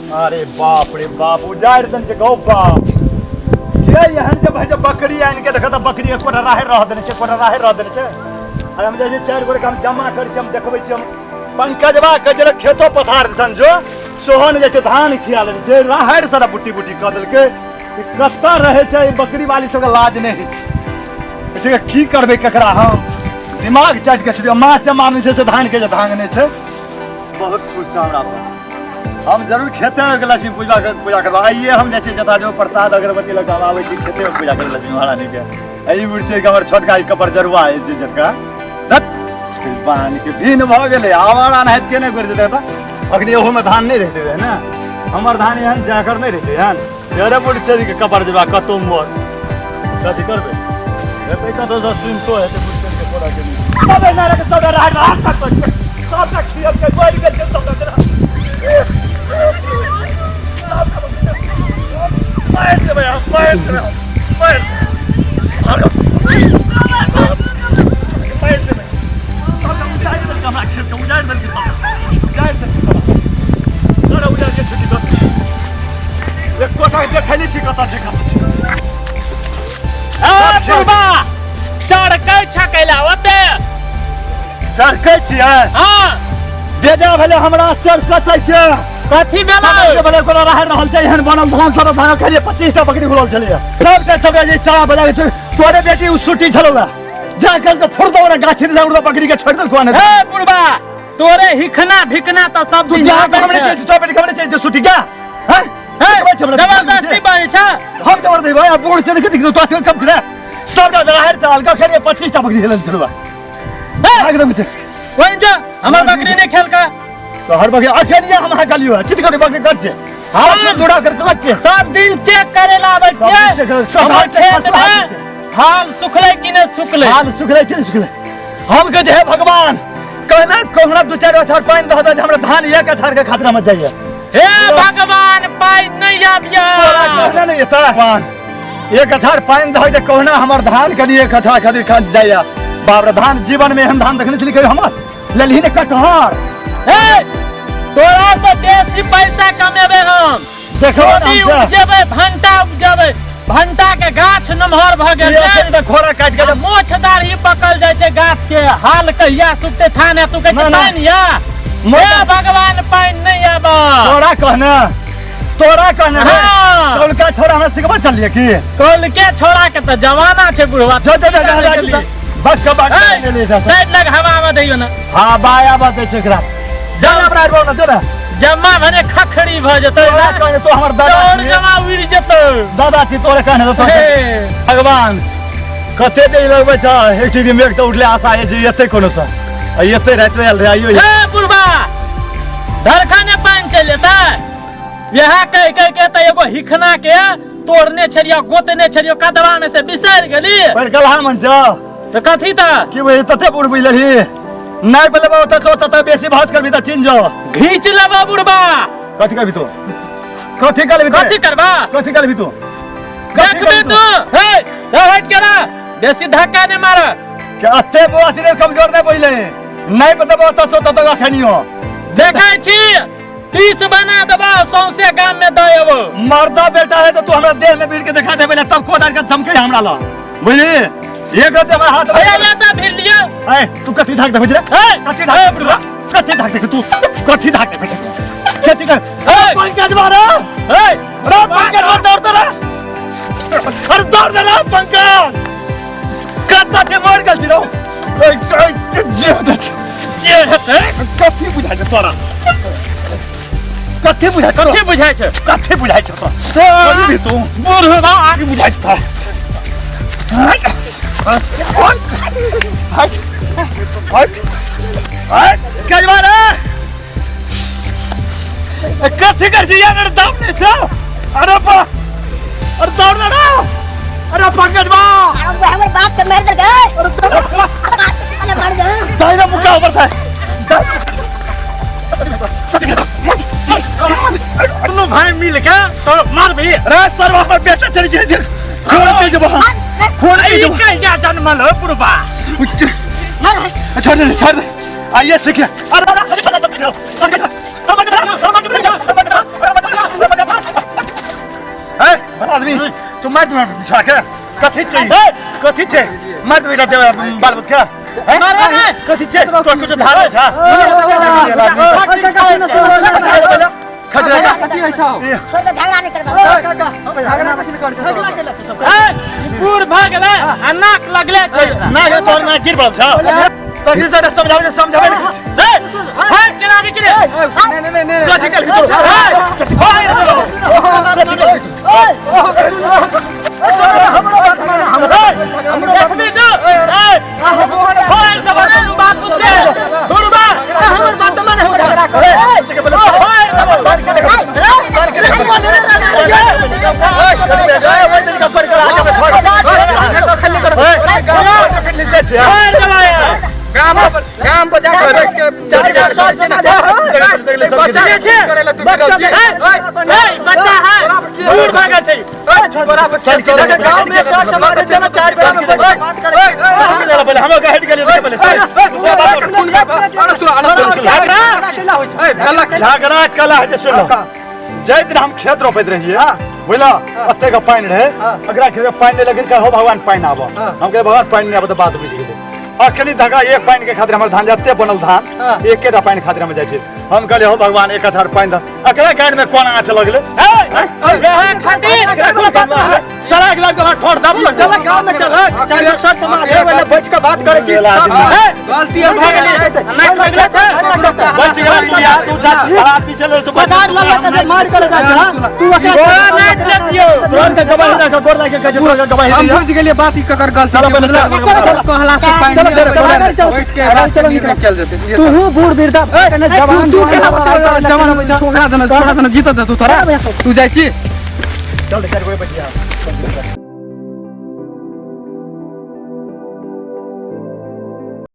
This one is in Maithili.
अरे बाप रे बाप, उजाड़ि देने छै गौ बाप। ये एहन जे भाई जे बकरी आनि के देखत, बकरी एकोटा राहे रह देने छै, एकोटा राहे रह देने छै। अरे हम जाइ छी, चारि गोरे के हम जमा करै छी, हम देखबै छी। हम पंकजवा के जे खेतो पथार दिसन जो सोहन जाइ छै, धान खिया देने छै, राहरि सारा बुट्टी बुट्टी कऽ देलकै। ई कतऽ रहै छै ई बकरी वाली सबके लाज नहि होइ छै। ठीक है, की करबै ककरा हम दिमाग चाटि के छोड़ियौ। माछ जे मारने छै से धान के जे धांगने छै। बहुत खुश छै हमरा पर। हम जरूर खेते में लक्ष्मी पूजा कर, पूजा करबा आइए। हम जाइ छी जता जो प्रसाद अगरबत्ती लऽ कऽ हम आबै छी, खेते में पूजा करबै लक्ष्मी महारानी के। एहि बुढ़ छै हमर छोटका ई कपर जरुआ अछि छोटका धत बान के भिन्न भऽ गेलै। आवारा नहाइत के नहि करि देतै तऽ अखनी ओहोमे धान नहि रहितै रहै ने। हमर धान एहन जाकर नहि रहितै हन। अरे बुढ़ छै के कपर जरुआ कतौ मोर कथी करबै हेतै, कतौ सँ सुनितो हेतै। बुढ़ के कोरा के सबे नारक सबे राह राह तक सबटा खियल के बढ़ि गेल छै सबटा। मारि देबै हम, मारि देबै हम, मारि मारि देबै सबटा। उजाड़ि देलकै हमरा खेतके, उजाड़ि देलकै सबटा, उजाड़ि देलकै सबटा। सारा उजाड़ि के छुट्टी दऽ एकोटा देखै नहि छी कतऽ छै, कतऽ छै। ए बुढ़बा, चढ़कै छकैला ओते चढ़कै छियै? हाँ। बेजा भेलै हमरा चढ़कतै के। कथी भेलै? भेलै कोनो रह रहल छै एहन बनल धान सब धान खेलिए। 25 टा बकरी घुरल छलैए सबके सब जे चरा बजा के। तोरे बेटी उ सुटी छलौ जा कल तऽ फुरदौ ने गाछी दिसा उड़दौ बकरी के छोड़ि दे कोने। ए बुढ़बा, तोरे हिखना भिकना तऽ सब तू दिन जा आबै हमरे छै। छै तोरा बेटी खबरे छै जे सुटी क्या हैं? हे, जबरदस्ती जबरदस्ती बाजै छ। हम जबरदस्ती भाई बूढ़ छै, देख देख तो कम छै सब टा राहर चाल का खेलिए। 25 टा बकरी हेलल छलौ। हे, एकदम छै। कोन जो हमर बकरी नहि खेलका? तो हर बकरी अकेलिए हम अहाँ कहलियो चित कर बकरी कर छै। हाँ। दूरा कर कर छै। सब दिन चेक करे ला आबै सब दिन छियै check करे, सब हमर दिन check खेत फसला में छै। हाल सुखलै कि नहि सुखलै? हाल सुखलै कि नहि सुखलै? हम कहै छै हे भगवान, कहना कहुना दू चारि अछाड़ पानि दऽ दे जे हमरा धान एक अछाड़ के खतरा में जाइए। हे भगवान, पानि नहि आबिया। तोरा कहना नहि एता भगवान एक अछाड़ पानि दऽ जे कहुना हमर धान कनि एक अछाड़ खातिर खा जाइए। बाप रे, धान जीवन में एहन धान देखने छली कहियो? हमर लेलही ने कटहर। हे, तोरा से बेसी पैसा कमेबै हम। देखो ने कोबी हमसे। उपजेबै, भंटा उपजेबै। भंटा के गाछ नमहर भऽ गेल ई छै। एखन तऽ खोरा काटि के आ मोछ दाढ़ी पकल जाइ छै गाछ के। हाल कहिया सुखते थाने तू कहै ना, छै ना। पानि या हे भगवान पानि नहि आबऽ। तोरा कहने, तोरा कहने रे। हाँ। कौलका छोरा हमरा सिखबऽ चलिए की? कौल के छोड़ा के तऽ जमाना छै बुढ़वा। जो जो जो जो जो बस के बात हे, ले जा। साइड लग हवा आबऽ दैयो ने। हाँ, बाया बात छै एकरा। जा हमरा आबो ना, जो ना। जमा भने खखड़ी भऽ जेतै। तोरा कहने तो हमर दादा तोर छी। जमा उड़ि जेतै। दादा छी, तोरे कहने तो तोरे। हे, भगवान कते देर लगबै छ? एक टीवी मेघ तऽ उठले, आशा है जे एतै कोनो सँ आ एतै राति आयल रहे आइयो। हे बुढ़बा, धरखने पानि चलि जेतै। इएह कहि कहि के तऽ एगो हिखना के तोड़ने छलियो, गोतने छलियो कदवा में से, बिसरि गेली। पर कलहा मन छ। तऽ कथी तऽ की बुझी तते बूढ़ बुझलही नहि पहिले ओतऽ तो तते बेसी भात करबी तऽ चिन्ह जो। घीच लेबो बुढ़बा। कथी करबी तू? कथी करबी तू? कथी करबा? कथी करबी तू? कथी देखबी करबी तू। हे, तो हट के रह, बेसी धक्का नहीं मार। के अते बुआ रे कमजोर नहि बुझले नहि बतबो ओतऽ सो तते अखनियो। देखै छी, पीस बना देबो, सौंसे गाम में दऽ एबो। मर्दा बेटा है तो तू हमरा देह में भीड़ के देखा दे पहले, तब कोदार के धमके हमरा ला बुझली। एक रत्ती हमरा हाथ में भैया लेता भीड़ लियो। ए तू कथी धाक देखै छी रे? ए, कथी धाक बुढ़वा? कथी धाक देख तू? कथी धाक देखै छी? कथी कर? ए, पंकज मारा। ए, रे पंकज मार, दौड़ दे रे। अरे दौड़ दे रे पंकज, कत्ता छै? मर गेल छी रौ। ए, ए, जे होतै जे हेतै। कथी बुझाइ छै तोरा? कथी बुझाइ तोरा? कथी बुझाइ छै? कथी बुझाइ छै तोरा? मरबी तू बुढ़वा। की बुझाइ छै तोरा? हट हट हट हट कजवा रे, कथी कर छी यार? दम नहि छौ। अरे बा, अरे दौड़ दे रे। अरे पंकज बा, हमर बाप के मारि देलकै। अरे दौड़। बाप के साले मारि देलकै। दाहिना मुक्का ऊपर था। दुनू भाई मिल के तो मारबी। अरे सर हमर बेटा चलि छै, खून पी जेबो, खून पी ई जेबो। कहिया जनमल हो बुढ़बा? छोड़ दे, छोड़ दे, आइए सीख। अरे मार दे छा के कथी छै कथी छै मार दे बेटा बाल बुत के हैं? मारे नहीं। कथी छै तोर कुछ धारा छा खजरा छोड़ दे, झगड़ा नहीं करबा। ए, बूढ़ भऽ गेलै आ नाक लगले छै। ना गे तोर ना गिर पड़ल छा तखनी से समझावे समझावे नहीं। ए, हाथ के लागे कि रे? कथी कल तोर? ए, देखबी तू? ए, होय देबो तू बात बुझे। बुढ़बा, होय देबो। होय देबो यार। गाम पर जाके बैठ के चार चार सौ से ना बच्चा ए, ए, बच्चा है, बूढ़ भऽ गेल छै। गांव में सर समाज चला चार गोरा में बैठ के बात करे। झगड़ा कला है सुन जाहि दिन हम खेत रोपैत रहिए, बुझला, ओते के पानि रहे, अगरा खेत में पानि नहीं लगे, हो भगवान पानि आबऽ। हम कहे भगवान पानि नहीं आबऽ तऽ बात बुझि गेलै। अखनी धगा एक पानि के खातिर हमर धान जते बनल धान एकेटा पानि खातिर हम जाइ छी। हम कहलिए हो भगवान एक कथार पानि दऽ। अकरा गाड़ में कोन आँच लगले? ए, वएह खातिर। सड़क लग गेल, ठोर दाबू लग। चल गांव में चल, चार सर समाज है वाला बैठ के बात करे छी। गलती हो भऽ गेलै, नाक लगले छै। बच गेल तू यार, तू जा आदमी चल तो बाजार लगा के मार कर जा तू। गोरा नाक लेतियौ। तोर के गवाही ना गोर लागे के तोर के गवाही। हम बुझ गेलिए बात, ई ककर गलती चलो पहिले, चलो। कहला से पानी चलो, चलो, चलो, बैठ के चलो, चलो, निर्णय चल जेते। तू बूढ़ वृद्धा कने जवान तू केना जवान छोकरा दन, छोकरा दन जीत दे तू, तोरा तू जाइ छी। चल चार गोरे बचिया।